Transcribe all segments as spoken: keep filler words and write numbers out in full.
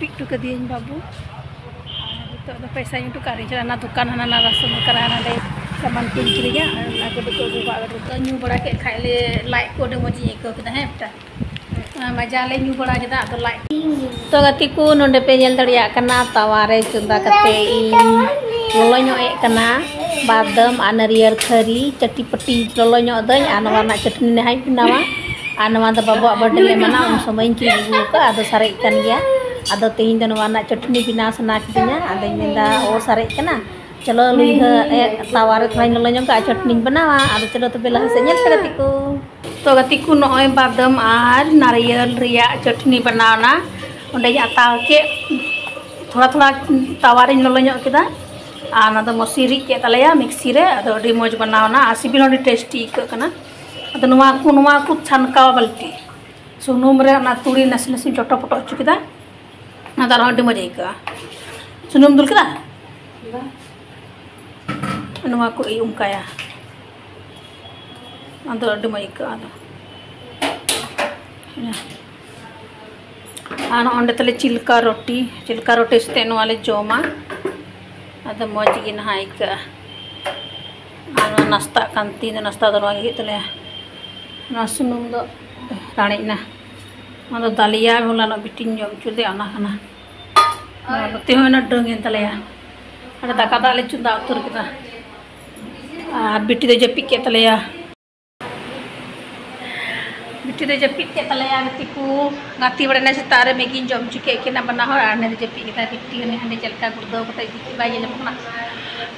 ᱯᱤᱠ ᱦᱚᱴᱚ ᱠᱟᱫᱮᱭᱟᱹᱧ ᱵᱟᱹᱵᱩ᱾ ᱟᱨ ᱱᱤᱛᱚᱜ ᱫᱚ ᱯᱚᱭᱥᱟᱧ ᱩᱰᱩᱠᱟ ᱟᱨᱤᱧ ᱪᱟᱞᱟᱜᱼᱟ ᱚᱱᱟ ᱫᱚᱠᱟᱱ, ᱦᱟᱱᱟ ᱱᱟ ᱨᱟᱥᱚᱱ ᱫᱚᱠᱟᱱ ᱨᱮ ᱦᱟᱱᱟ ᱱᱟᱰᱮ ᱥᱟᱢᱟᱱ ᱠᱚᱧ ᱠᱤᱨᱤᱧᱟ᱾ ᱟᱨ ᱚᱱᱟ ᱠᱚᱫᱚ ᱠᱚ ᱟᱹᱜᱩ ᱠᱟᱜ ᱠᱟᱛᱮ ᱧᱩ ᱵᱟᱲᱟ ᱠᱮᱫ ᱠᱷᱟᱡ ᱞᱮ, ᱞᱟᱡ ᱠᱚ ᱟᱹᱰᱤ ᱢᱚᱡᱽ ᱤᱧ ᱟᱹᱭᱠᱟᱹᱣ ᱠᱮᱫᱟ᱾ ᱦᱮᱸ ᱵᱮᱴᱟ, ᱚᱱᱟ ᱢᱟᱡᱟ ᱞᱮ ᱧᱩ ᱵᱟᱲᱟ ᱠᱮᱫᱟ, ᱟᱫᱚ ᱞᱟᱡ᱾ ᱛᱚ ᱜᱟᱛᱮ ᱠᱚ, ᱱᱚᱰᱮ ᱯᱮ ᱧᱮᱞ ᱫᱟᱲᱮᱭᱟᱜ ᱠᱟᱱᱟ, ᱛᱟᱣᱟ ᱨᱮ ᱪᱚᱸᱫᱟ ᱠᱟᱛᱮ ᱤᱧ ᱞᱚᱞᱚ ᱧᱚᱜ ᱮᱫ ᱠᱟᱱᱟ᱾ ᱵᱟᱫᱟᱢ ᱟᱨ ᱱᱟᱹᱨᱭᱟᱹᱨ ᱠᱷᱟᱹᱨᱤ ᱪᱟᱹᱴᱤ ᱯᱟᱹᱴᱤ ᱞᱚᱞᱚ ᱧᱚᱜ ᱫᱟᱹᱧ, ᱟᱨ ᱱᱚᱣᱟ ᱨᱮᱱᱟᱜ ᱪᱟᱹᱴᱱᱤ ᱱᱟᱦᱟᱜ ᱤᱧ ᱵᱮᱱᱟᱣᱟ᱾ ᱟᱨ ᱱᱚᱣᱟ ᱫᱚ ᱵᱟᱵᱩᱣᱟᱜ ᱵᱟᱨᱛᱷᱰᱮ ᱞᱮ ᱢᱟᱱᱟᱣ, ᱩᱱ ᱥᱚᱢᱚᱭ ᱤᱧ ᱠᱤᱨᱤᱧ ᱟᱹᱜᱩ ᱟᱠᱟᱫᱼᱟ, ᱟᱫᱚ ᱥᱟᱨᱮᱡ ᱠᱟᱱ ᱜᱮᱭᱟ᱾ ᱟᱫᱚ ᱛᱮᱦᱮᱧ ᱫᱚ ᱱᱚᱣᱟ ᱨᱮᱱᱟᱜ ᱪᱟᱹᱴᱱᱤ ᱵᱮᱱᱟᱣ ᱥᱟᱱᱟ ᱠᱤᱫᱤᱧᱟ, ᱟᱫᱚᱧ ᱢᱮᱱᱫᱟ, ᱚ, ᱥᱟᱨᱮᱡ ᱠᱟᱱᱟ, ᱪᱚᱞᱚ ᱞᱩᱭᱦᱟᱹ, ᱮ, ᱛᱟᱣᱟ ᱨᱮ ᱛᱷᱚᱲᱟᱧ ᱞᱚᱞᱚ ᱧᱚᱜ ᱠᱟᱜᱼᱟ, ᱪᱟᱹᱴᱱᱤᱧ ᱵᱮᱱᱟᱣᱟ᱾ ᱟᱫᱚ ᱪᱚᱞᱚ ᱛᱚᱵᱮ ᱞᱟᱦᱟ ᱥᱮᱫ ᱧᱮᱞ ᱯᱮ ᱜᱟᱛᱮ ᱠᱚ᱾ ᱛᱚ ᱜᱟᱛᱮ ᱠᱚ, ᱱᱚᱜᱼᱚᱭ ᱵᱟᱫᱟᱢ ᱟᱨ ᱱᱟᱨᱤᱭᱟᱞ ᱨᱮᱭᱟᱜ ᱪᱟᱹᱴᱱᱤ ᱵᱮᱱᱟᱣ ᱮᱱᱟ᱾ ᱚᱸᱰᱮᱧ ᱟᱛᱟ ᱠᱮᱫ, ᱛᱷᱚᱲᱟ ᱛᱷᱚᱲᱟ ᱛᱟᱣᱟ ᱨᱤᱧ ᱞᱚᱞᱚ ᱧᱚᱜ ᱠᱮᱫᱟ, ᱟᱨ ᱚᱱᱟ ᱫᱚ ᱢᱚᱥᱤ ᱨᱤᱫ ᱠᱮᱫ ᱛᱟᱞᱮᱭᱟ ᱢᱤᱠᱥᱤ ᱨᱮ᱾ ᱟᱫᱚ ᱟᱹᱰᱤ ᱢᱚᱡᱽ ᱵᱮᱱᱟᱣ ᱮᱱᱟ ᱟᱨ ᱥᱤᱵᱤᱞ ᱦᱚᱸ ᱟᱹᱰᱤ ᱴᱮᱥᱴᱤ ᱟᱹᱭᱠᱟᱹᱜ ᱠᱟᱱᱟ᱾ ᱟᱫᱚ ᱱᱚᱣᱟ ᱠᱚ, ᱱᱚᱣᱟ ᱠᱚ ᱪᱷᱟᱱᱠᱟᱣᱟ ᱵᱟᱹᱞᱴᱤ, ᱥᱩᱱᱩᱢ ᱨᱮ ᱚᱱᱟ ᱛᱩᱲᱤ ᱱᱟᱥᱮ ᱱᱟᱥᱮᱧ ᱪᱚᱴᱚ ᱯᱚᱴᱚ ᱦᱚᱪᱚ ᱠᱮᱫᱟ᱾ ᱚᱱᱟ ᱫᱚ ᱟᱨᱦᱚᱸ ᱟᱹᱰᱤ ᱢᱚᱡᱽ ᱟᱹᱭᱠᱟᱹᱜᱼᱟ᱾ ᱥᱩᱱᱩᱢ ᱫᱩᱞ ᱠᱮᱫᱟ, ᱱᱚᱣᱟ ᱠᱚ ᱤᱭᱟᱹ ᱚᱱᱠᱟᱭᱟ, ᱟᱫᱚ ᱟᱹᱰᱤ ᱢᱚᱡᱽ ᱟᱹᱭᱠᱟᱹᱜᱼᱟ᱾ ᱟᱫᱚ ᱟᱨ ᱱᱚᱜᱼᱚ ᱱᱚᱸᱰᱮ ᱛᱟᱞᱮ ᱪᱤᱞᱠᱟ ᱨᱩᱴᱤ, ᱪᱤᱞᱠᱟ ᱨᱩᱴᱤ ᱥᱟᱛᱮᱜ ᱱᱚᱣᱟ ᱞᱮ ᱡᱚᱢᱟ᱾ ᱟᱫᱚ ᱢᱚᱡᱽ ᱜᱮ ᱱᱟᱦᱟᱜ ᱟᱹᱭᱠᱟᱹᱜᱼᱟ᱾ ᱟᱨ ᱱᱚᱣᱟ ᱱᱟᱥᱛᱟᱜ ᱠᱟᱱ, ᱛᱤᱦᱤᱧ ᱫᱚ ᱱᱟᱥᱛᱟ ᱫᱚ ᱱᱚᱣᱟ ᱜᱮ ᱦᱩᱭᱩᱜ ᱛᱟᱞᱮᱭᱟ᱾ ᱱᱚᱣᱟ ᱥᱩᱱᱩᱢ ᱫᱚ ᱨᱟᱲᱮᱡ ᱮᱱᱟ᱾ ᱱᱚᱣᱟ ᱫᱚ ᱫᱟᱞᱤᱭᱟ ᱦᱚᱞᱟᱱᱚᱜ ᱵᱤᱴᱤᱧ ᱡᱚᱢ ᱦᱚᱪᱚ ᱞᱮᱫᱟ, ᱚᱱᱟ ᱠᱟᱱᱟ᱾ ᱱᱚᱣᱟ ᱱᱚᱛᱮ ᱦᱚᱸ ᱚᱱᱟ ᱰᱟᱹᱝ ᱮᱱ ᱛᱟᱞᱮᱭᱟ᱾ ᱟᱨ ᱫᱟᱠᱟ ᱫᱟᱜ ᱞᱮ ᱪᱚᱸᱫᱟ ᱩᱛᱟᱹᱨ ᱠᱮᱫᱟ᱾ ᱟᱨ ᱵᱤᱴᱤ ᱫᱚ ᱡᱟᱹᱯᱤᱫ ᱠᱮᱫ ᱛᱟᱞᱮᱭᱟ᱾ ᱵᱤᱴᱤ ᱫᱚ ᱡᱟᱹᱯᱤᱫ ᱠᱮᱫ ᱛᱟᱞᱮᱭᱟ᱾ ᱜᱟᱛᱮ ᱠᱚ ᱜᱟᱛᱮ ᱵᱟᱲᱟᱭᱮᱱᱟ, ᱥᱮᱛᱟᱜ ᱨᱮ ᱢᱮᱜᱤᱧ ᱡᱚᱢ ᱦᱚᱪᱚ ᱠᱮᱫ ᱠᱤᱱᱟ ᱵᱟᱱᱟ ᱦᱚᱲ, ᱟᱨ ᱩᱱᱤ ᱫᱚ ᱡᱟᱹᱯᱤᱫ ᱠᱮᱫᱟᱭ᱾ ᱵᱤᱴᱤ ᱩᱱᱤ ᱦᱟᱸᱰᱮ ᱪᱮᱫ ᱞᱮᱠᱟ ᱜᱩᱲᱫᱟᱹᱣ ᱠᱟᱛᱮ ᱜᱤᱛᱤᱡ ᱵᱟᱭ ᱧᱮᱞᱚᱜ ᱠᱟᱱᱟ,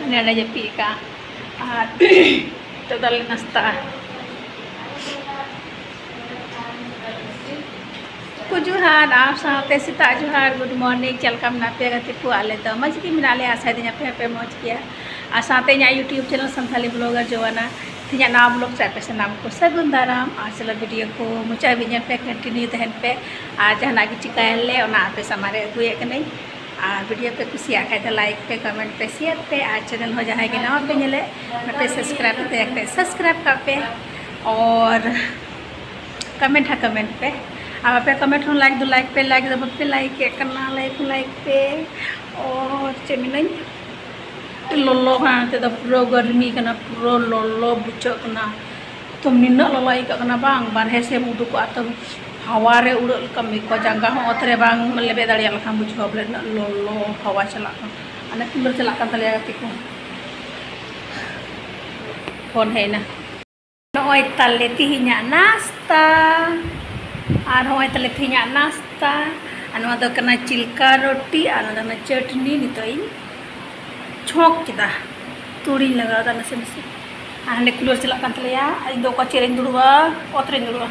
ᱩᱱᱤ ᱦᱟᱸᱰᱮ ᱡᱟᱹᱯᱤᱫ ᱟᱠᱟᱫᱼᱟ᱾ ᱟᱨ ᱱᱤᱛᱚᱜ ᱫᱚᱞᱮ ᱱᱟᱥᱛᱟᱜᱼᱟ᱾ ᱠᱚ ᱡᱚᱦᱟᱨ, ᱟᱨ ᱥᱟᱶᱛᱮ ᱥᱮᱛᱟᱜ ᱡᱚᱦᱟᱨ, good morning᱾ ᱪᱮᱫ ᱞᱮᱠᱟ ᱢᱮᱱᱟᱜ ᱯᱮᱭᱟ ᱜᱟᱛᱮ ᱠᱚ? ᱟᱞᱮ ᱫᱚ ᱢᱚᱡᱽ ᱜᱮ ᱢᱮᱱᱟᱜ ᱞᱮᱭᱟ, ᱟᱥᱟᱭ ᱫᱟᱹᱧ ᱟᱯᱮ ᱦᱚᱸᱯᱮ ᱢᱚᱡᱽ ᱜᱮᱭᱟ᱾ ᱟᱨ ᱥᱟᱶᱛᱮ ᱤᱧᱟᱹᱜ YouTube channel ᱥᱟᱱᱛᱷᱟᱞᱤ blogger ᱡᱳᱣᱟᱱᱟ, ᱛᱮᱦᱮᱧᱟᱜ ᱱᱟᱣᱟ vlog ᱨᱮ ᱟᱯᱮ ᱥᱟᱱᱟᱢ ᱠᱚ ᱥᱟᱹᱜᱩᱱ ᱫᱟᱨᱟᱢ᱾ ᱟᱨ ᱪᱚᱞᱚ video ᱠᱚ ᱢᱩᱪᱟᱹᱫ ᱦᱟᱹᱵᱤᱡ ᱧᱮᱞ ᱯᱮ, continue ᱛᱟᱦᱮᱱ ᱯᱮ᱾ ᱟᱨ ᱡᱟᱦᱟᱱᱟᱜ ᱜᱮ ᱪᱤᱠᱟᱹᱭᱟᱞᱮ ᱚᱱᱟ ᱟᱯᱮ ᱥᱟᱢᱟᱝ ᱨᱮ ᱟᱹᱜᱩᱭᱮᱫ ᱠᱟᱹᱱᱟᱹᱧ᱾ ᱟᱨ video ᱯᱮ ᱠᱩᱥᱤᱭᱟᱜ ᱠᱷᱟᱡ ᱫᱚ like ᱯᱮ, comment ᱯᱮ, share ᱯᱮ᱾ ᱟᱨ channel ᱦᱚᱸ ᱡᱟᱦᱟᱸᱭ ᱜᱮ ᱱᱟᱣᱟ ᱯᱮ ᱧᱮᱞᱮᱫ, ᱱᱚᱛᱮ subscribe ᱠᱟᱛᱮ subscribe ᱠᱟᱜ ᱯᱮ᱾ ᱟᱨ comment ᱦᱚᱸ comment ᱯᱮ᱾ ᱟᱨ ᱵᱟᱯᱮ comment ᱦᱚᱸ, like ᱫᱚ like ᱯᱮ, like ᱫᱚ ᱵᱟᱯᱮ like ᱮᱫ ᱠᱟᱱᱟ, like ᱦᱚᱸ like ᱯᱮ᱾ ᱚ, ᱪᱮᱫ ᱢᱮᱱᱟᱹᱧ, ᱞᱚᱞᱚ ᱠᱟᱱᱟ, ᱱᱚᱛᱮ ᱫᱚ ᱯᱩᱨᱟᱹ ᱜᱚᱨᱢᱤ ᱠᱟᱱᱟ, ᱯᱩᱨᱟᱹ ᱞᱚᱞᱚ ᱵᱩᱡᱷᱟᱹᱜ ᱠᱟᱱᱟ᱾ ᱛᱚ ᱱᱤᱱᱟᱹᱜ ᱞᱚᱞᱚ ᱟᱹᱭᱠᱟᱹᱜ ᱠᱟᱱᱟ ᱵᱟᱝ, ᱵᱟᱨᱦᱮ ᱥᱮᱫ ᱮᱢ ᱩᱰᱩᱠᱚᱜᱼᱟ ᱛᱚ ᱦᱟᱣᱟ ᱨᱮ ᱩᱲᱟᱹᱜ ᱞᱮᱠᱟᱢ ᱟᱹᱭᱠᱟᱹᱣᱟ, ᱡᱟᱸᱜᱟ ᱦᱚᱸ ᱚᱛ ᱨᱮ ᱵᱟᱝ ᱞᱮᱵᱮᱫ ᱫᱟᱲᱮᱭᱟᱜ ᱞᱮᱠᱟᱢ ᱵᱩᱡᱷᱟᱹᱣᱟ, ᱵᱚᱞᱮ ᱩᱱᱟᱹᱜ ᱞᱚᱞᱚ ᱦᱟᱣᱟ ᱪᱟᱞᱟᱜ ᱠᱟᱱᱟ᱾ ᱚᱱᱮ cooler ᱪᱟᱞᱟᱜ ᱠᱟᱱ ᱛᱟᱞᱮᱭᱟ ᱜᱟᱛᱮ ᱠᱚ, ᱯᱷᱳᱱ ᱦᱮᱡ ᱮᱱᱟ᱾ ᱱᱚᱜᱼᱚᱭ ᱛᱟᱞᱮ ᱛᱤᱦᱤᱧᱟᱜ ᱱᱟᱥᱛᱟ᱾ ᱟᱨ ᱱᱚᱜᱼᱚᱭ ᱛᱟᱞᱮ ᱛᱤᱦᱤᱧᱟᱜ ᱱᱟᱥᱛᱟ᱾ ᱟᱨ ᱱᱚᱣᱟ ᱫᱚ ᱠᱟᱱᱟ ᱪᱤᱞᱠᱟ ᱨᱩᱴᱤ ᱟᱨ ᱱᱚᱣᱟ ᱫᱚ ᱠᱟᱱᱟ ᱪᱟᱹᱴᱱᱤ᱾ ᱱᱤᱛᱚᱜ ᱤᱧ ᱪᱷᱚᱸᱠ ᱠᱮᱫᱟ, ᱛᱩᱲᱤᱧ ᱞᱟᱜᱟᱣ ᱮᱫᱟ ᱱᱟᱥᱮ ᱱᱟᱥᱮ᱾ ᱟᱨ ᱦᱟᱸᱰᱮ cooler ᱪᱟᱞᱟᱜ ᱠᱟᱱ ᱛᱟᱞᱮᱭᱟ᱾ ᱟᱨ ᱤᱧ ᱫᱚ ᱚᱠᱟ chair ᱨᱤᱧ ᱫᱩᱲᱩᱵᱼᱟ? ᱚᱛ ᱨᱤᱧ ᱫᱩᱲᱩᱵᱼᱟ᱾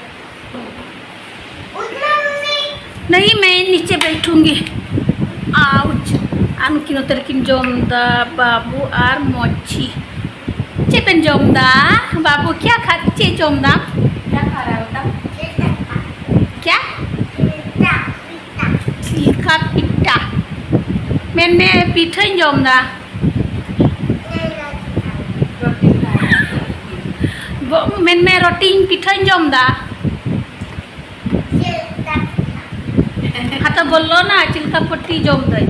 नहीं, मैं नीचे बैठूंगी। आउच। ᱟᱨ ᱱᱩᱠᱤᱱ ᱱᱚᱛᱮ ᱨᱮᱠᱤᱱ ᱡᱚᱢ ᱮᱫᱟ, ᱵᱟᱹᱵᱩ ᱟᱨ ᱢᱚᱪᱷᱤ᱾ ᱪᱮᱫ ᱯᱮᱱ ᱡᱚᱢ ᱮᱫᱟ? ᱵᱟᱹᱵᱩ, क्या खा, ᱪᱮᱫ ᱡᱚᱢ ᱮᱫᱟᱢ? क्या खा रहा है बेटा? क्या? ᱪᱤᱞᱠᱟ ᱯᱤᱴᱷᱟ᱾ ᱢᱮᱱᱢᱮ, ᱯᱤᱴᱷᱟᱹᱧ ᱡᱚᱢ ᱮᱫᱟ᱾ ᱵᱚ-, ᱢᱮᱱᱢᱮ, ᱨᱚᱴᱤᱧ ᱯᱤᱴᱷᱟᱹᱧ ᱡᱚᱢ ᱮᱫᱟ᱾ ᱦᱟᱛᱚ ᱵᱚᱞᱞᱚ ᱱᱟ, ᱪᱤᱞᱠᱟ ᱯᱟᱹᱴᱤ ᱡᱚᱢ ᱫᱟᱹᱧ᱾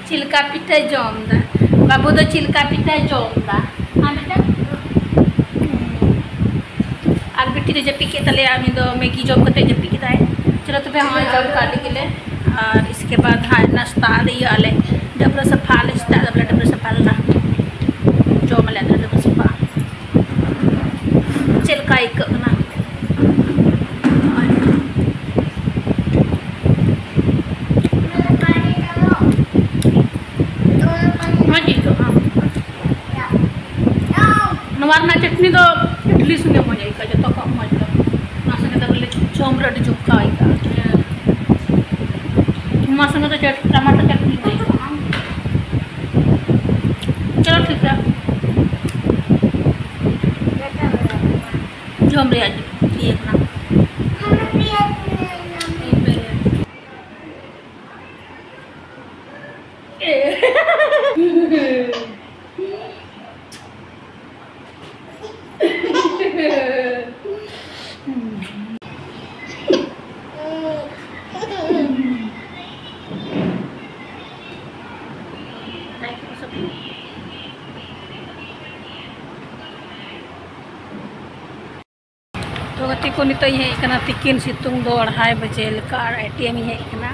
ᱪᱤᱞᱠᱟ ᱯᱤᱴᱷᱟᱹ ᱡᱚᱢ ᱫᱟ᱾ ᱵᱟᱹᱵᱩ ᱫᱚ ᱪᱤᱞᱠᱟ ᱯᱤᱴᱷᱟᱹ ᱡᱚᱢ ᱫᱟ᱾ ᱦᱮᱸ ᱵᱮᱴᱟ? ᱟᱨ ᱵᱤᱴᱤ ᱫᱚ ᱡᱟᱹᱯᱤᱫ ᱠᱮᱫ ᱛᱟᱞᱮᱭᱟ, ᱩᱱᱤ ᱫᱚ ᱢᱮᱜᱤ ᱡᱚᱢ ᱠᱟᱛᱮ ᱡᱟᱹᱯᱤᱫ ᱠᱮᱫᱟᱭ᱾ ᱪᱚᱞᱚ ᱛᱚᱵᱮ, ᱦᱚᱸᱜᱼᱚᱭ ᱡᱚᱢ ᱠᱟᱜ ᱞᱮᱜᱮ ᱞᱮ, ᱟᱨ ᱤᱥᱠᱮ ᱵᱟᱫ ᱦᱟᱸᱜ ᱱᱟᱥᱛᱟ ᱟᱞᱮ, ᱤᱭᱟᱹ ᱟᱞᱮ, ᱰᱟᱹᱵᱽᱨᱟᱹ ᱥᱟᱯᱷᱟ ᱟᱞᱮ, ᱥᱮᱛᱟᱜ ᱫᱚ ᱵᱚᱞᱮ ᱰᱟᱹᱵᱽᱨᱟᱹ ᱥᱟᱯᱷᱟ ᱞᱮᱱᱟ, ᱡᱚᱢ ᱟᱞᱮ ᱟᱫᱚ ᱰᱟᱹᱵᱽᱨᱟᱹ ᱥᱟᱯᱷᱟ᱾ ᱪᱮᱫ ᱞᱮᱠᱟ ᱟᱹᱭᱠᱟᱹᱜ ᱠᱟᱱᱟ? ᱢᱚᱡᱽ ᱟᱹᱭᱠᱟᱹᱜ ᱠᱟᱱᱟ᱾ ᱱᱚᱣᱟ ᱨᱮᱱᱟᱜ ᱪᱟᱴᱱᱤ ᱫᱚ ᱤᱰᱞᱤ ᱥᱚᱸᱜᱮ ᱢᱚᱡᱽ ᱟᱹᱭᱠᱟᱹᱜᱼᱟ, ᱡᱚᱛᱚ ᱠᱷᱚᱱ ᱢᱚᱡᱽ ᱫᱚ᱾ ᱱᱚᱣᱟ ᱥᱚᱸᱜᱮ ᱫᱚ ᱵᱚᱞᱮ ᱡᱚᱢ ᱨᱮ ᱟᱹᱰᱤ ᱡᱚᱢᱠᱟᱣ ᱟᱹᱭᱠᱟᱹᱜᱼᱟ᱾ ᱱᱚᱣᱟ ᱥᱚᱸᱜᱮ ᱫᱚ ᱪᱟᱴ-, ᱴᱟᱢᱟᱴᱳ ᱪᱟᱴᱱᱤ ᱫᱚ ᱟᱹᱭᱠᱟᱹᱜᱼᱟ᱾ ᱪᱚᱞᱚ ᱴᱷᱤᱠ ᱜᱮᱭᱟ᱾ ᱡᱚᱢ ᱨᱮᱭᱟᱜ ᱤᱭᱟᱹ ᱠᱟᱱᱟ᱾ ᱛᱚ ᱜᱟᱛᱮ ᱠᱚ, ᱱᱤᱛᱚᱜ ᱤᱧ ᱦᱮᱡ ᱟᱠᱟᱱᱟ ᱛᱤᱠᱤᱱ ᱥᱤᱛᱩᱝ ᱫᱚ ᱟᱲᱦᱟᱭ ᱵᱟᱡᱮ ᱞᱮᱠᱟ, ᱟᱨ ᱮ ᱴᱤ ᱮᱢ ᱤᱧ ᱦᱮᱡ ᱟᱠᱟᱱᱟ᱾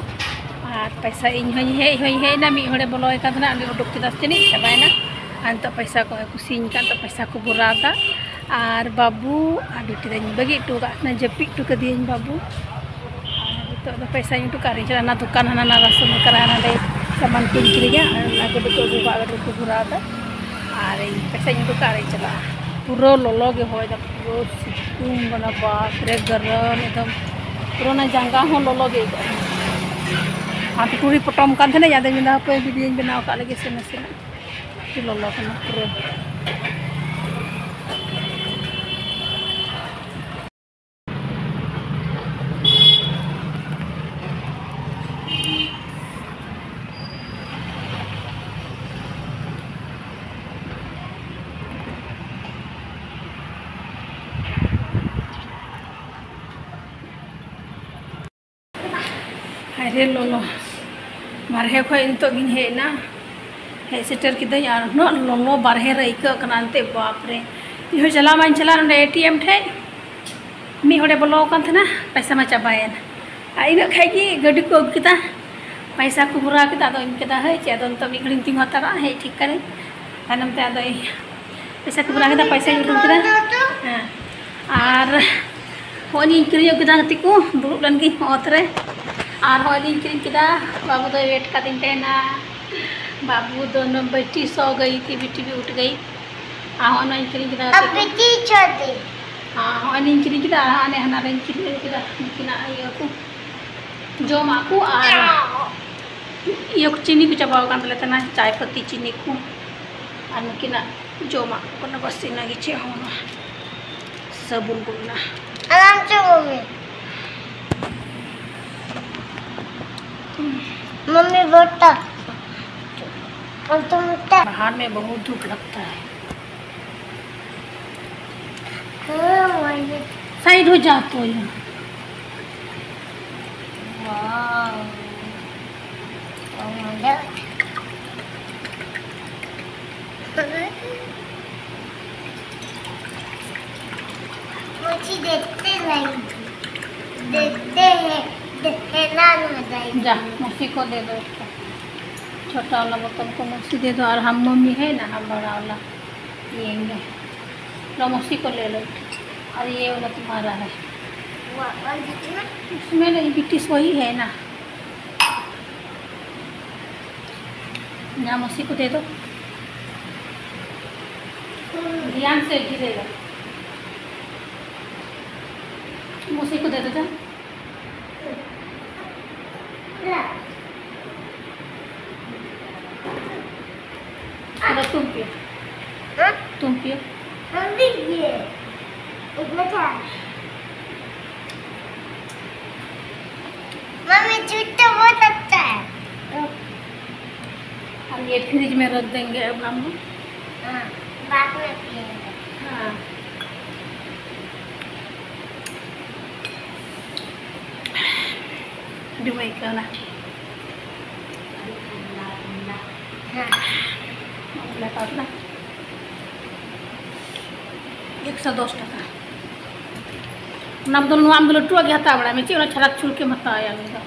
ᱟᱨ ᱯᱚᱭᱥᱟ ᱤᱧ ᱦᱚᱸᱧ ᱦᱮᱡ ᱦᱚᱸᱧ ᱦᱮᱡ ᱮᱱᱟ, ᱢᱤᱫ ᱦᱚᱲᱮ ᱵᱚᱞᱚᱭ ᱠᱟᱱ ᱛᱟᱦᱮᱱᱟ, ᱩᱱᱤ ᱩᱰᱩᱠ ᱠᱮᱫᱟ ᱥᱮ ᱪᱮᱫ, ᱪᱟᱵᱟᱭᱮᱱᱟ᱾ ᱟᱨ ᱱᱤᱛᱚᱜ ᱯᱚᱭᱥᱟ ᱠᱚ ᱠᱩᱥᱤᱧ ᱠᱟᱱ, ᱱᱤᱛᱚᱜ ᱯᱚᱭᱥᱟ ᱠᱚ ᱵᱷᱚᱨᱟᱣ ᱮᱫᱟ᱾ ᱟᱨ ᱵᱟᱹᱵᱩ ᱟᱨ ᱰᱤᱭᱩᱴᱤ ᱨᱮᱧ ᱵᱟᱹᱜᱤ ᱦᱚᱴᱚ ᱟᱠᱟᱫ ᱠᱤᱱᱟ, ᱡᱟᱹᱯᱤᱫ ᱦᱚᱴᱚ ᱠᱟᱫᱮᱭᱟᱹᱧ ᱵᱟᱹᱵᱩ᱾ ᱟᱨ ᱱᱤᱛᱚᱜ ᱫᱚ ᱯᱚᱭᱥᱟᱧ ᱩᱰᱩᱠ ᱟᱨᱤᱧ ᱪᱟᱞᱟᱜᱼᱟ, ᱚᱱᱟ ᱫᱚᱠᱟᱱ ᱦᱟᱱᱟ ᱱᱟᱣᱟ ᱨᱟᱥᱚᱱ ᱫᱚᱠᱟᱱ ᱨᱮ ᱦᱟᱱᱟ ᱱᱟᱰᱮ ᱥᱟᱢᱟᱱ ᱠᱚᱧ ᱠᱤᱨᱤᱧᱟ, ᱟᱨ ᱚᱱᱟ ᱠᱚ ᱫᱚᱠᱚ ᱟᱹᱜᱩ ᱠᱟᱜᱼᱟ, ᱟᱨ ᱠᱚ ᱵᱷᱚᱨᱟᱣ ᱮᱫᱟ᱾ ᱟᱨ ᱤᱧ ᱯᱚᱭᱥᱟᱧ ᱩᱰᱩᱠᱟ ᱟᱨᱤᱧ ᱪᱟᱞᱟᱜᱼᱟ᱾ ᱯᱩᱨᱟᱹ ᱞᱚᱞᱚ ᱜᱮ ᱦᱚᱭ ᱫᱟ, ᱯᱩᱨᱟᱹ ᱥᱤᱛᱩᱝ ᱠᱟᱱᱟ, ᱵᱟᱯ ᱨᱮ ᱜᱚᱨᱚᱢ ᱮᱠᱫᱚᱢ, ᱯᱩᱨᱟᱹ ᱚᱱᱟ ᱡᱟᱸᱜᱟ ᱦᱚᱸ ᱞᱚᱞᱚ ᱜᱮ ᱟᱹᱭᱠᱟᱹᱜ ᱠᱟᱱᱟ᱾ ᱟᱨ ᱴᱩᱴᱩᱨᱤ ᱯᱚᱴᱚᱢ ᱠᱟᱱ ᱛᱟᱦᱮᱱᱟᱹᱧ, ᱟᱫᱚᱧ ᱢᱮᱱᱫᱟ ᱦᱟᱯᱳᱭ ᱵᱷᱤᱰᱤᱭᱳᱧ ᱵᱮᱱᱟᱣ ᱠᱟᱜ ᱞᱮᱜᱮ ᱥᱮ ᱱᱟᱥᱮᱱᱟᱜ, ᱟᱹᱰᱤ ᱞᱚᱞᱚ ᱠᱟᱱᱟ ᱯᱩᱨᱟᱹ᱾ ᱦᱟᱭ ᱨᱮ ᱞᱚᱞᱚ, ᱵᱟᱨᱦᱮ ᱠᱷᱚᱡ ᱱᱤᱛᱚᱜ ᱜᱤᱧ ᱦᱮᱡ ᱮᱱᱟ, ᱦᱮᱡ ᱥᱮᱴᱮᱨ ᱠᱤᱫᱟᱹᱧ᱾ ᱟᱨ ᱩᱱᱟᱹᱜ ᱞᱚᱞᱚ ᱵᱟᱨᱦᱮ ᱨᱮ ᱟᱹᱭᱠᱟᱹᱜ ᱠᱟᱱᱟ ᱮᱱᱛᱮᱫ, ᱵᱟᱯ ᱨᱮ᱾ ᱤᱧ ᱦᱚᱸ ᱪᱟᱞᱟᱣ ᱢᱟᱧ ᱪᱟᱞᱟᱣ ᱱᱚᱸᱰᱮ ᱮ ᱴᱤ ᱮᱢ ᱴᱷᱮᱡ, ᱢᱤᱫ ᱦᱚᱲᱮ ᱵᱚᱞᱚ ᱟᱠᱟᱱ ᱛᱟᱦᱮᱱᱟ, ᱯᱚᱭᱥᱟ ᱢᱟ ᱪᱟᱵᱟᱭᱮᱱ᱾ ᱟᱨ ᱤᱱᱟᱹᱜ ᱠᱷᱟᱡ ᱜᱮ ᱜᱟᱹᱰᱤ ᱠᱚ ᱟᱹᱜᱩ ᱠᱮᱫᱟ, ᱯᱚᱭᱥᱟ ᱠᱚ ᱵᱷᱚᱨᱟᱣ ᱠᱮᱫᱟ᱾ ᱟᱫᱚ ᱤᱧ ᱠᱮᱫᱟ, ᱦᱟᱹᱭ ᱪᱮᱫ, ᱟᱫᱚ ᱱᱤᱛᱚᱜ ᱢᱤᱫ ᱜᱷᱟᱹᱲᱤᱧ ᱛᱤᱸᱜᱩ ᱦᱟᱛᱟᱲᱚᱜᱼᱟ, ᱦᱮᱡ ᱴᱷᱤᱠ ᱠᱟᱹᱱᱟᱹᱧ᱾ ᱛᱟᱭᱱᱚᱢ ᱛᱮ ᱟᱫᱚ ᱤᱧ ᱯᱚᱭᱥᱟ ᱠᱚ ᱵᱷᱚᱨᱟᱣ ᱠᱮᱫᱟ, ᱯᱚᱭᱥᱟᱧ ᱩᱰᱩᱠ ᱠᱮᱫᱟ᱾ ᱦᱮᱸ, ᱟᱨ ᱦᱚᱸᱜᱼᱚᱭ ᱤᱧ ᱠᱤᱨᱤᱧ ᱟᱹᱜᱩ ᱠᱮᱫᱟ ᱜᱟᱛᱮ ᱠᱚ, ᱫᱩᱲᱩᱵ ᱞᱮᱱ ᱜᱤᱧ ᱚᱛ ᱨᱮ᱾ ᱟᱨ ᱦᱚᱸᱜᱼᱚᱭ ᱤᱧ ᱠᱤᱨᱤᱧ ᱠᱮᱫᱟ, ᱵᱟᱹᱵᱩ ᱫᱚᱭ ᱣᱮᱴ ᱠᱟᱫᱤᱧ ᱛᱟᱦᱮᱱᱟ᱾ ᱵᱟᱹᱵᱩ ᱫᱚ ᱱᱚᱢᱵᱚᱨ ᱴᱤ ᱥᱚ ᱜᱟᱹᱭ ᱴᱤ ᱵᱤ ᱴᱤ ᱵᱤ ᱩᱴ ᱜᱟᱹᱭ᱾ ᱟᱨ ᱦᱚᱸᱜᱼᱚᱭ ᱱᱚᱣᱟᱧ ᱠᱤᱨᱤᱧ ᱠᱮᱫᱟ ᱜᱟᱛᱮ ᱠᱚ᱾ ᱟᱨ ᱦᱚᱸᱜᱼᱚᱭ ᱤᱧ ᱠᱤᱨᱤᱧ ᱠᱮᱫᱟ, ᱟᱨ ᱦᱟᱱᱮ ᱦᱟᱱᱟ ᱨᱮᱧ ᱠᱤᱨᱤᱧ ᱟᱹᱜᱩ ᱠᱮᱫᱟ ᱱᱩᱠᱤᱱᱟᱜ ᱤᱭᱟᱹ ᱠᱚ, ᱡᱚᱢᱟᱜ ᱠᱚ᱾ ᱟᱨ ᱤᱭᱟᱹ ᱠᱚ, ᱪᱤᱱᱤ ᱠᱚ ᱪᱟᱵᱟᱣ ᱟᱠᱟᱱ ᱛᱟᱞᱮ ᱛᱟᱦᱮᱱᱟ, ᱪᱟᱭ ᱯᱟᱹᱛᱤ ᱪᱤᱱᱤ ᱠᱚ᱾ ᱟᱨ ᱱᱩᱠᱤᱱᱟᱜ ᱡᱚᱢᱟᱜ ᱠᱚ ᱠᱟᱱᱟ, ᱵᱟᱥ ᱤᱱᱟᱹᱜᱮ, ᱪᱮᱫ ᱦᱚᱸ ᱵᱟᱝ᱾ ᱥᱟᱵᱚᱱ ᱠᱚ ᱢᱮᱱᱟᱜᱼᱟ᱾ आराम से मम्मी। मम्मी बोलता, और तुम बोलता। बाहर में बहुत धूप लगता है। हाँ, वही। साइड हो जा तो यहाँ। वाओ। Oh my God। देते नहीं, देते हैं, देते ना नहीं। जा, मौसी को दे दो उसको। छोटा वाला बोतल को मौसी दे दो। और हम मम्मी है ना, हम बड़ा वाला पिएंगे। लो, मौसी को ले लो। और ये वाला तुम्हारा है। वो, और जितना? उसमें नहीं, ब्रिटिश वही है ना। जा, मौसी को दे दो। ध्यान से गिरेगा। मौसी को दे दो, जा। चलो, तुम पियो। हाँ? तुम पियो। हम भी पिए। इतना था। मम्मी, झूठ तो बहुत अच्छा है। हम ये फ्रिज में रख देंगे अब हम। हाँ, बाद में पिएंगे। हाँ। ᱟᱹᱰᱤ ᱢᱚᱡᱽ ᱟᱹᱭᱠᱟᱹᱣᱱᱟ᱾ ᱦᱮᱸ᱾ ᱢᱚᱥᱞᱟ ᱯᱟᱣᱰᱟᱨ ᱮᱠᱥᱚ ᱫᱚᱥ ᱴᱟᱠᱟ᱾ ᱚᱱᱟ ᱵᱚᱫᱚᱞ ᱱᱚᱣᱟ ᱟᱢ ᱫᱚ ᱞᱟᱹᱴᱩᱣᱟᱜ ᱜᱮ ᱦᱟᱛᱟᱣ ᱵᱟᱲᱟᱭ ᱢᱮ, ᱪᱮᱫ ᱚᱱᱟ ᱪᱷᱟᱲᱟᱠ ᱪᱷᱩᱲᱠᱮᱢ ᱦᱟᱛᱟᱣᱟ ᱩᱱᱤ ᱫᱚ᱾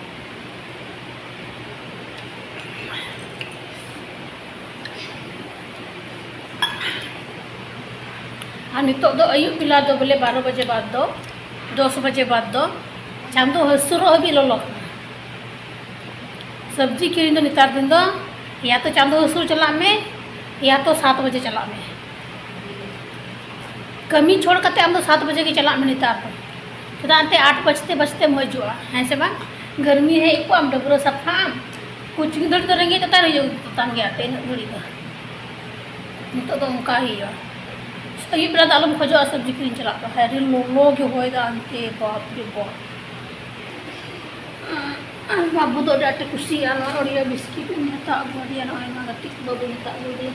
ᱟᱨ ᱱᱤᱛᱚᱜ ᱫᱚ ᱟᱹᱭᱩᱵ ᱵᱮᱞᱟ ᱫᱚ ᱵᱚᱞᱮ ᱵᱟᱨᱚ ᱵᱟᱡᱮ ᱵᱟᱫᱽ ᱫᱚ, ᱫᱚᱥ ᱵᱟᱡᱮ ᱵᱟᱫᱽ ᱫᱚ ᱪᱟᱸᱫᱚ ᱦᱟᱹᱥᱩᱨᱚᱜ ᱦᱟᱹᱵᱤᱡ ᱞᱚᱞᱚ ᱠᱟᱱᱟ᱾ ᱥᱚᱵᱽᱡᱤ ᱠᱤᱨᱤᱧ ᱫᱚ ᱱᱮᱛᱟᱨ ᱫᱤᱱ ᱫᱚ ᱭᱟ ᱛᱚ ᱪᱟᱸᱫᱚ ᱦᱟᱹᱥᱩᱨ ᱪᱟᱞᱟᱜ ᱢᱮ, ᱭᱟ ᱛᱚ ᱥᱟᱛ ᱵᱟᱡᱮ ᱪᱟᱞᱟᱜ ᱢᱮ᱾ ᱠᱟᱹᱢᱤ ᱪᱷᱚᱲ ᱠᱟᱛᱮ ᱟᱢ ᱫᱚ ᱥᱟᱛ ᱵᱟᱡᱮ ᱜᱮ ᱪᱟᱞᱟᱜ ᱢᱮ ᱱᱮᱛᱟᱨ ᱫᱚ᱾ ᱪᱮᱫᱟᱜ ᱮᱱᱛᱮ ᱟᱴ ᱵᱟᱡᱛᱮ ᱵᱟᱡᱛᱮᱢ ᱦᱤᱡᱩᱜᱼᱟ, ᱦᱮᱸ ᱥᱮ ᱵᱟᱝ? ᱜᱟᱨᱢᱤ ᱦᱮᱡ ᱠᱚᱜ ᱟᱢ, ᱰᱟᱹᱵᱽᱨᱟᱹ ᱥᱟᱯᱷᱟᱜ ᱟᱢ, ᱠᱳᱪᱤᱝ ᱫᱷᱟᱹᱨᱤᱡ ᱫᱚ ᱨᱮᱸᱜᱮᱡ ᱛᱮᱛᱟᱝ ᱦᱩᱭᱩᱜ ᱛᱟᱢ ᱜᱮᱭᱟ ᱮᱱᱛᱮ ᱤᱱᱟᱹᱜ ᱜᱷᱟᱹᱲᱤᱡ ᱫᱚ᱾ ᱱᱤᱛᱚᱜ ᱫᱚ ᱚᱱᱠᱟ ᱦᱩᱭᱩᱜᱼᱟ᱾ ᱟᱹᱭᱩᱵ ᱵᱮᱲᱟ ᱫᱚ ᱟᱞᱚᱢ ᱠᱷᱚᱡᱚᱜᱼᱟ ᱥᱚᱵᱽᱡᱤ ᱠᱤᱨᱤᱧ ᱪᱟᱞᱟᱜ ᱫᱚ᱾ ᱦᱟᱭ ᱨᱮ, ᱞᱚᱞᱚ ᱜᱮ ᱦᱚᱭ ᱫᱟ ᱟᱱᱛᱮ, ᱵᱟᱯ ᱨᱮ ᱵᱟᱯ᱾ ᱟᱨ ᱵᱟᱹᱵᱩ ᱫᱚ ᱟᱹᱰᱤ ᱟᱸᱴᱮ ᱠᱩᱥᱤᱭᱟᱜᱼᱟ ᱱᱚᱣᱟ ᱳᱨᱤᱭᱳ ᱵᱤᱥᱠᱤᱴ᱾ ᱤᱧ ᱦᱟᱛᱟᱣ ᱟᱹᱜᱩ ᱟᱫᱮᱭᱟ, ᱱᱚᱜᱼᱚᱭ ᱱᱚᱣᱟ ᱜᱟᱛᱮ ᱠᱚ ᱵᱟᱹᱵᱩᱧ ᱦᱟᱛᱟᱣ ᱟᱹᱜᱩ ᱟᱫᱮᱭᱟ᱾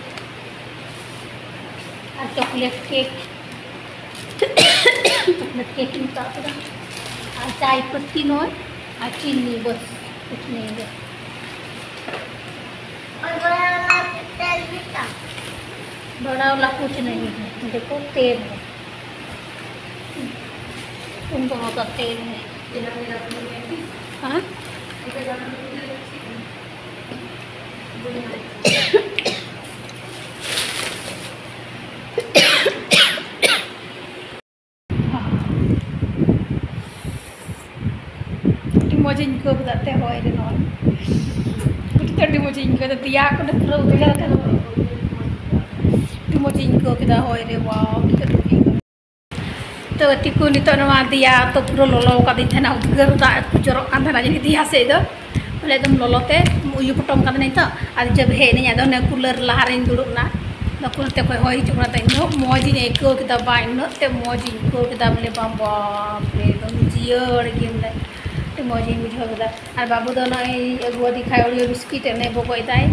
ᱟᱨ ᱪᱚᱠᱞᱮᱴ ᱠᱮᱠ, ᱪᱚᱠᱞᱮᱴ ᱠᱮᱠ ᱤᱧ ᱦᱟᱛᱟᱣ ᱠᱮᱫᱟ᱾ ᱟᱨ ᱪᱟᱭ ᱯᱟᱹᱛᱤ ᱱᱚᱜᱼᱚᱭ, ᱟᱨ ᱪᱤᱱᱤ, ᱵᱟᱥ, ᱠᱩᱪ ᱱᱟᱦᱤᱸ ᱦᱮ᱾ और बड़ा वाला कुछ नहीं है। बड़ा वाला कुछ नहीं है, देखो तेल है। ᱩᱱ ᱫᱚᱦᱚ ᱠᱟᱛᱮ, ᱦᱮᱸ? ᱟᱹᱰᱤ ᱢᱚᱡᱽ ᱤᱧ ᱟᱹᱭᱠᱟᱹᱣ ᱠᱮᱫᱟ ᱛᱮ ᱦᱚᱭ ᱨᱮ ᱱᱚᱜᱼᱚᱭ᱾ ᱟᱹᱰᱤ ᱟᱹᱰᱤ ᱢᱚᱡᱽ ᱤᱧ ᱟᱹᱭᱠᱟᱹᱣ ᱠᱮᱫᱟ, ᱫᱮᱭᱟ ᱠᱚ ᱯᱩᱨᱟᱹ ᱩᱫᱽᱜᱟᱹᱨ ᱠᱟᱱᱟ᱾ ᱟᱹᱰᱤ ᱢᱚᱡᱽ ᱤᱧ ᱟᱹᱭᱠᱟᱹᱣ ᱠᱮᱫᱟ ᱦᱚᱭ ᱨᱮ, wow, ᱟᱹᱰᱤ ᱟᱹᱰᱤ ᱢᱚᱡᱽ ᱤᱧ ᱟᱹᱭᱠᱟᱹᱣ ᱠᱮᱫᱟ᱾ ᱛᱚ ᱜᱟᱛᱮ ᱠᱚ, ᱱᱤᱛᱚᱜ ᱱᱚᱣᱟ ᱫᱮᱭᱟ ᱛᱚ ᱯᱩᱨᱟᱹ ᱞᱚᱞᱚ ᱟᱠᱟᱫᱤᱧ ᱛᱟᱦᱮᱱᱟ, ᱩᱫᱽᱜᱟᱹᱨ ᱫᱟᱜ ᱠᱚ ᱡᱚᱨᱚᱜ ᱠᱟᱱ ᱛᱟᱦᱮᱱᱟ ᱡᱟᱹᱱᱤᱡ ᱫᱮᱭᱟ ᱥᱮᱫ ᱫᱚ, ᱵᱚᱞᱮ ᱮᱠᱫᱚᱢ ᱞᱚᱞᱚ ᱛᱮ ᱩᱭᱩ ᱯᱚᱴᱚᱢ ᱠᱟᱫᱤᱧ ᱛᱚ᱾ ᱟᱨ ᱡᱟᱵ ᱦᱮᱡ ᱮᱱᱟᱹᱧ, ᱟᱫᱚ ᱚᱱᱮ cooler ᱞᱟᱦᱟ ᱨᱤᱧ ᱫᱩᱲᱩᱵ ᱮᱱᱟ, ᱟᱫᱚ cooler ᱛᱮ ᱚᱠᱚᱭ ᱦᱚᱭ ᱦᱤᱡᱩᱜ ᱠᱟᱱᱟ, ᱛᱚ ᱤᱱᱟᱹᱜ ᱢᱚᱡᱽ ᱤᱧ ᱟᱹᱭᱠᱟᱹᱣ ᱠᱮᱫᱟ, ᱵᱟ, ᱤᱱᱟᱹᱜ ᱛᱮ ᱢᱚᱡᱽ ᱤᱧ ᱟᱹᱭᱠᱟᱹᱣ ᱠᱮᱫᱟ ᱵᱚᱞᱮ, ᱵᱟᱝ, ᱵᱟᱯ ᱨᱮ, ᱮᱠᱫᱚᱢ ᱡᱤᱭᱟᱹᱲ ᱜᱮ ᱵᱚᱞᱮ, ᱟᱹᱰᱤ ᱢᱚᱡᱽ ᱤᱧ ᱵᱩᱡᱷᱟᱹᱣ ᱠᱮᱫᱟ᱾ ᱟᱨ ᱵᱟᱹᱵᱩ ᱫᱚ ᱱᱚᱜᱼᱚᱭ ᱟᱹᱜᱩᱣᱟᱫᱮ ᱠᱷᱟᱡ Oreo ᱵᱤᱥᱠᱤᱴ ᱮᱱᱮ ᱵᱚᱜᱚᱡ ᱫᱟᱭ,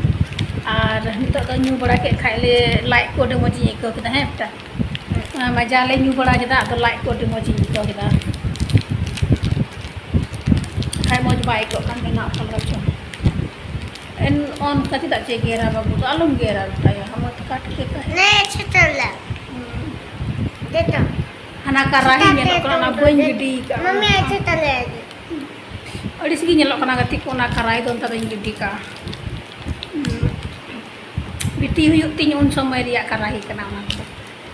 ᱟᱨ ᱱᱤᱛᱚᱜ ᱫᱚ ᱧᱩ ᱵᱟᱲᱟ ᱠᱮᱫ ᱠᱷᱟᱡ ᱞᱮ, ᱞᱟᱡ ᱠᱚ ᱟᱹᱰᱤ ᱢᱚᱡᱽ ᱤᱧ ᱟᱹᱭᱠᱟᱹᱣ ᱠᱮᱫᱟ, ᱦᱮᱸ ᱵᱮᱴᱟ? ᱚᱱᱟ ᱢᱟᱡᱟ ᱞᱮ ᱧᱩ ᱵᱟᱲᱟ ᱠᱮᱫᱟ, ᱟᱫᱚ ᱞᱟᱡ ᱠᱚ ᱟᱹᱰᱤ ᱢᱚᱡᱽ ᱤᱧ ᱟᱹᱭᱠᱟᱹᱣ ᱠᱮᱫᱟ᱾ ᱠᱷᱟᱡ ᱢᱚᱡᱽ ᱵᱟᱭ ᱟᱹᱭᱠᱟᱹᱜ ᱠᱟᱱ ᱛᱟᱦᱮᱱᱟ ᱚᱠᱟ ᱞᱮᱠᱟ ᱪᱚᱝ᱾ ᱮᱱ ᱚᱱᱠᱟ ᱪᱮᱫᱟᱜ ᱪᱮ ᱜᱮᱨᱟ ᱵᱟᱹᱵᱩ ᱫᱚ? ᱟᱞᱚᱢ ᱜᱮᱨᱟ ᱵᱮᱴᱟ, ᱦᱟᱢᱟ ᱛᱚ ᱠᱟᱴ ᱠᱮ ᱠᱟᱦᱮ᱾ ᱦᱟᱱᱟ ᱠᱟᱨᱟᱦᱤ ᱧᱮᱞᱚᱜ ᱠᱟᱱᱟ, ᱚᱱᱟ ᱵᱟᱹᱧ ᱜᱤᱰᱤ ᱠᱟᱜᱼᱟ᱾ ᱟᱹᱲᱤᱥ ᱜᱮ ᱧᱮᱞᱚᱜ ᱠᱟᱱᱟ ᱜᱟᱛᱮ ᱠᱚ, ᱚᱱᱟ ᱠᱟᱨᱟᱦᱤ ᱫᱚ ᱚᱱᱠᱟ ᱫᱚᱧ ᱜᱤᱰᱤ ᱠᱟᱜᱼᱟ᱾ ᱵᱤᱴᱤ ᱦᱩᱭᱩᱜ ᱛᱤᱧ ᱩᱱ ᱥᱚᱢᱚᱭ ᱨᱮᱭᱟᱜ ᱠᱟᱨᱟᱦᱤ ᱠᱟᱱᱟ ᱚᱱᱟ ᱫᱚ᱾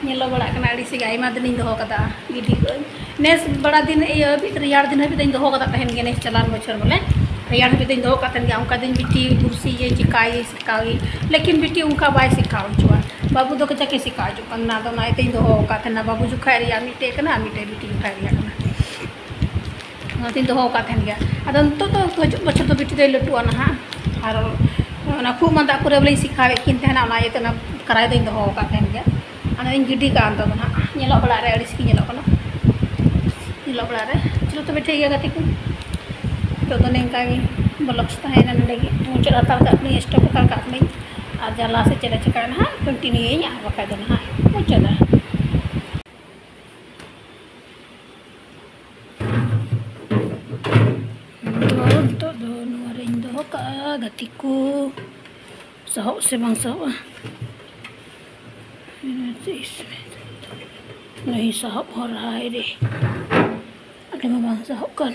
ᱧᱮᱞᱚᱜ ᱵᱟᱲᱟᱜ ᱠᱟᱱᱟ ᱟᱹᱰᱤ ᱥᱮᱜᱮ, ᱟᱭᱢᱟ ᱫᱤᱱᱤᱧ ᱫᱚᱦᱚ ᱠᱟᱫᱟ, ᱜᱤᱰᱤ ᱠᱟᱜ ᱟᱹᱧ᱾ ᱱᱮᱥ ᱵᱟᱲᱟ ᱫᱤᱱ, ᱤᱭᱟᱹ, ᱨᱮᱭᱟᱲ ᱫᱤᱱ ᱦᱟᱹᱵᱤᱡ ᱫᱚᱧ ᱫᱚᱦᱚ ᱠᱟᱫᱟ ᱛᱟᱦᱮᱱ ᱜᱮᱭᱟ, ᱱᱮᱥ ᱪᱟᱞᱟᱣᱮᱱ ᱵᱚᱪᱷᱚᱨ ᱵᱚᱞᱮ, ᱨᱮᱭᱟᱲ ᱦᱟᱹᱵᱤᱡ ᱫᱚᱧ ᱫᱚᱦᱚ ᱠᱟᱜ ᱛᱟᱦᱮᱱ ᱜᱮᱭᱟ᱾ ᱚᱱᱠᱟ ᱫᱤᱱ ᱵᱤᱴᱤ ᱵᱩᱨᱥᱤ ᱤᱭᱟᱹ ᱪᱤᱠᱟᱭ ᱥᱮᱠᱟᱣ ᱜᱮ, ᱞᱮᱠᱤᱱ ᱵᱤᱴᱤ ᱚᱱᱠᱟ ᱵᱟᱭ ᱥᱮᱠᱟᱣ ᱦᱚᱪᱚᱣᱟ᱾ ᱵᱟᱹᱵᱩ ᱫᱚ ᱠᱟᱡᱟᱠ ᱮ ᱥᱮᱠᱟᱣ ᱦᱚᱪᱚᱜ ᱠᱟᱱᱟ, ᱟᱫᱚ ᱚᱱᱟ ᱤᱭᱟᱹᱛᱮᱧ ᱫᱚᱦᱚ ᱟᱠᱟᱫ ᱛᱟᱦᱮᱱᱟ᱾ ᱵᱟᱹᱵᱩ ᱡᱚᱠᱷᱟᱡ ᱨᱮᱭᱟᱜ ᱢᱤᱫᱴᱮᱡ ᱠᱟᱱᱟ ᱟᱨ ᱢᱤᱫᱴᱮᱡ ᱵᱤᱴᱤ ᱡᱚᱠᱷᱟᱡ ᱨᱮᱭᱟᱜ ᱠᱟᱱᱟ᱾ ᱚᱱᱟᱛᱮᱧ ᱫᱚᱦᱚ ᱟᱠᱟᱫ ᱛᱟᱦᱮᱱ ᱜᱮᱭᱟ᱾ ᱟᱫᱚ ᱱᱤᱛᱚᱜ ᱫᱚ ᱦᱤᱡᱩᱜ ᱵᱚᱪᱷᱚᱨ ᱫᱚ ᱵᱤᱴᱤ ᱫᱚᱭ ᱞᱟᱹᱴᱩᱜᱼᱟ ᱱᱟᱦᱟᱜ, ᱟᱨ ᱚᱱᱟ ᱠᱷᱩᱜ ᱢᱟᱸᱫᱟ ᱠᱚᱨᱮ ᱵᱚᱞᱮᱧ ᱥᱮᱠᱟᱣᱮᱫ ᱠᱤᱱ ᱛᱟᱦᱮᱱᱟ, ᱚᱱᱟ ᱤᱭᱟᱹᱛᱮ ᱚᱱᱟ ᱠᱟᱨᱟᱦᱤ ᱫᱚᱧ ᱫᱚᱦᱚ ᱟᱠᱟᱫ ᱛᱟᱦᱮᱱ ᱜᱮᱭᱟ᱾ ᱟᱫᱚᱧ ᱜᱤᱰᱤ ᱠᱟᱜᱼᱟ ᱱᱤᱛᱚᱜ ᱫᱚ ᱱᱟᱦᱟᱜ, ᱧᱮᱞᱚᱜ ᱵᱟᱲᱟᱜ ᱨᱮ ᱟᱹᱲᱤᱥ ᱜᱮ ᱧᱮᱞᱚᱜ ᱠᱟᱱᱟ, ᱧᱮᱞᱚᱜ ᱵᱟᱲᱟᱜ ᱨᱮ᱾ ᱪᱚᱞᱚ ᱛᱚᱵᱮ ᱴᱷᱤᱠ ᱜᱮᱭᱟ ᱜᱟᱛᱮ ᱠᱚ, ᱱᱤᱛᱚᱜ ᱫᱚ ᱱᱤᱝᱠᱟ ᱜᱮ vlogs ᱛᱟᱦᱮᱸᱭᱮᱱᱟ, ᱱᱚᱰᱮ ᱜᱮ ᱢᱩᱪᱟᱹᱫ ᱦᱟᱛᱟᱲ ᱠᱟᱜ ᱠᱟᱹᱱᱟᱹᱧ, stop ᱦᱟᱛᱟᱲ ᱠᱟᱜ ᱠᱟᱹᱱᱟᱹᱧ᱾ ᱟᱨ ᱡᱟᱦᱟᱸ ᱞᱟᱦᱟ ᱥᱮᱫ ᱪᱮᱫ ᱞᱮ ᱪᱤᱠᱟᱹᱭᱟ ᱱᱟᱦᱟᱜ continue ᱭᱟᱹᱧ, ᱟᱨ ᱵᱟᱠᱷᱟᱡ ᱫᱚ ᱱᱟᱦᱟᱜ ᱢᱩᱪᱟᱹᱫᱟ᱾ ᱱᱤᱛᱚᱜ ᱫᱚ ᱱᱚᱣᱟ ᱨᱮᱧ ᱫᱚᱦᱚ ᱠᱟᱜᱼᱟ ᱜᱟᱛᱮ ᱠᱚ, ᱥᱟᱦᱚᱵ ᱥᱮ ᱵᱟᱝ ᱥᱟᱦᱚᱵᱼᱟ? ᱱᱚᱣᱟ ᱥᱟᱦᱚᱵ ᱦᱚᱨ ᱦᱟᱭ ᱨᱮ᱾ ᱟᱭᱢᱟ ᱵᱟᱝ ᱥᱟᱦᱚᱜ ᱠᱟᱱ᱾